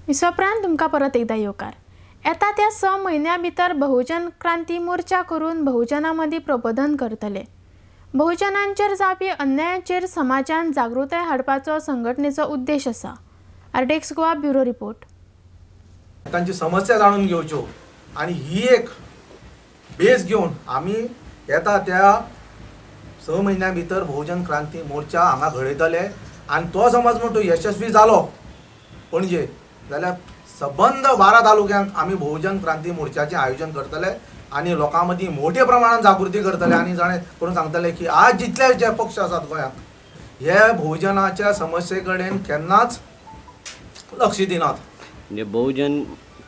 विसवपरांत तुमकां परत एकदां येवकार. येता त्या 6 म्हयन्या भितर बहुजन क्रांती मोर्चा करून बहुजनां मदीं प्रबोधन करतले. बहुजनांचेर जावपी अन्यायाचेर समाजान जागृताय हाडपाचो संघटनेचो उद्देश आसा. RTX Goa bureau report. तांची समस्या जाणून घेवच्यो आनी ही एक बेस घेवन आमी येता त्या 6 म्हयन्या भितर बहुजन क्रांती मोर्चा हांगा घडयतले आनी तो समज म्हणटो यशस्वी जालो पणजे जाल्यार सबंद 12 तालुक्यांक आमी बहुजन क्रांती मोर्चाचें आयोजन करतले आनी लोकां मदीं मोठ्या प्रमाणान जागृती करतले आनी जाणें करून सांगतले की आज जितले जे पक्ष आसात गोंयांत हे बहुजनाच्या समस्ये कडेन केन्नाच लक्ष दिनात. म्हणजे बहुजन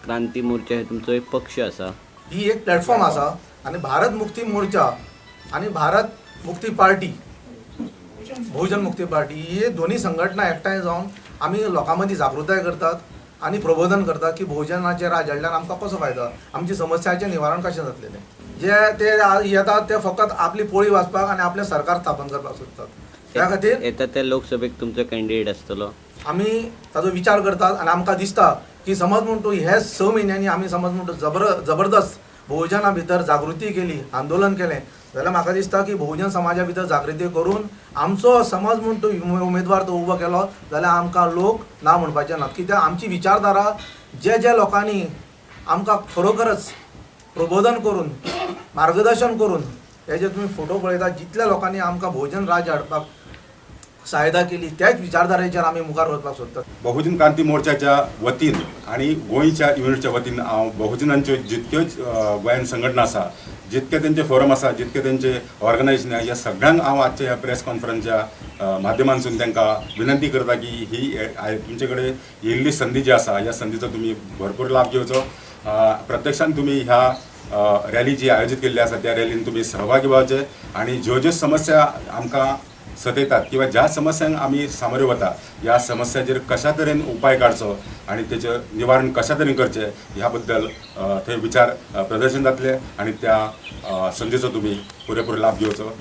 क्रांती मोर्चा हे तुमचो एक पक्ष आसा, ही एक प्लॅटफॉर्म आसा आनी भारत मुक्ती मोर्चा आनी भारत मुक्ती पार्टी, बहुजन मुक्ती पार्टी हे दोन्ही संघटना एकठांय जावन आमी लोकां मदीं जागृताय करतात आनी प्रबोधन करतात की बहुजनाचे राज हाडल्यान आमकां कसो फायदो, आमची समस्याचें निवारण कशें जातलें. जे ते येतात ते फकत आपली पोळी वाचपाक आनी आपलें सरकार स्थापन करपाक सोदतात. त्या खातीर येता त्या लोकसभेक तुमचो कॅन्डिडेट आसतलो, आमी ताजो विचार करतात आनी आमकां दिसता की समज म्हण तूं हे 6 म्हयन्यांनी आमी समज म्हण तूं जबरदस्त बहुजना भितर जागृती केली, आंदोलन केलें जाल्यार म्हाका दिसता की बहुजन समाजा भितर जागृती करून आमचो समज म्हूण तो उमेदवार तो उबो केलो जाल्यार आमकां लोक ना म्हणपाचे नात. कित्याक आमची विचारधारा जे जे लोकांनी आमकां खरोखरच प्रबोधन करून मार्गदर्शन करून हे जे तुमी फोटो पळयता जितल्या लोकांनी आमकां बहुजन राज्य हाडपाक सहायता केली त्याच विचारधारेचेर आमी मुखार वचपाक सोदतात. बहुजन क्रांती मोर्चाच्या वतीन आनी गोंयच्या युनिटच्या वतीन हांव बहुजनांच्यो जितक्यो गोंयान संघटना आसा, जितके तेंचे फोरम आसा, जितके तेंचे ऑर्गनायजेशन आसा, ह्या सगळ्यांक हांव आजच्या ह्या प्रेस कॉन्फरन्सच्या माध्यमांतसून तांकां विनंती करता की ही तुमचे कडेन येयल्ली संदी जी आसा ह्या संदीचो तुमी भरपूर लाभ घेवचो. प्रत्यक्षान तुमी ह्या रॅली जी आयोजीत केल्ली आसा त्या रॅलीन तुमी सहभागी जावचे आनी ज्यो ज्यो समस्या आमकां सतयतात किंवा ज्या समस्यांक आमी सामोरे वता ह्या समस्याचेर कशा तरेन उपाय काडचो आनी तेचें निवारण कशा तरेन करचें ह्या बद्दल थंय विचार प्रदर्शन जातले आनी त्या संदीचो तुमी पुरेपूर लाभ घेवचो.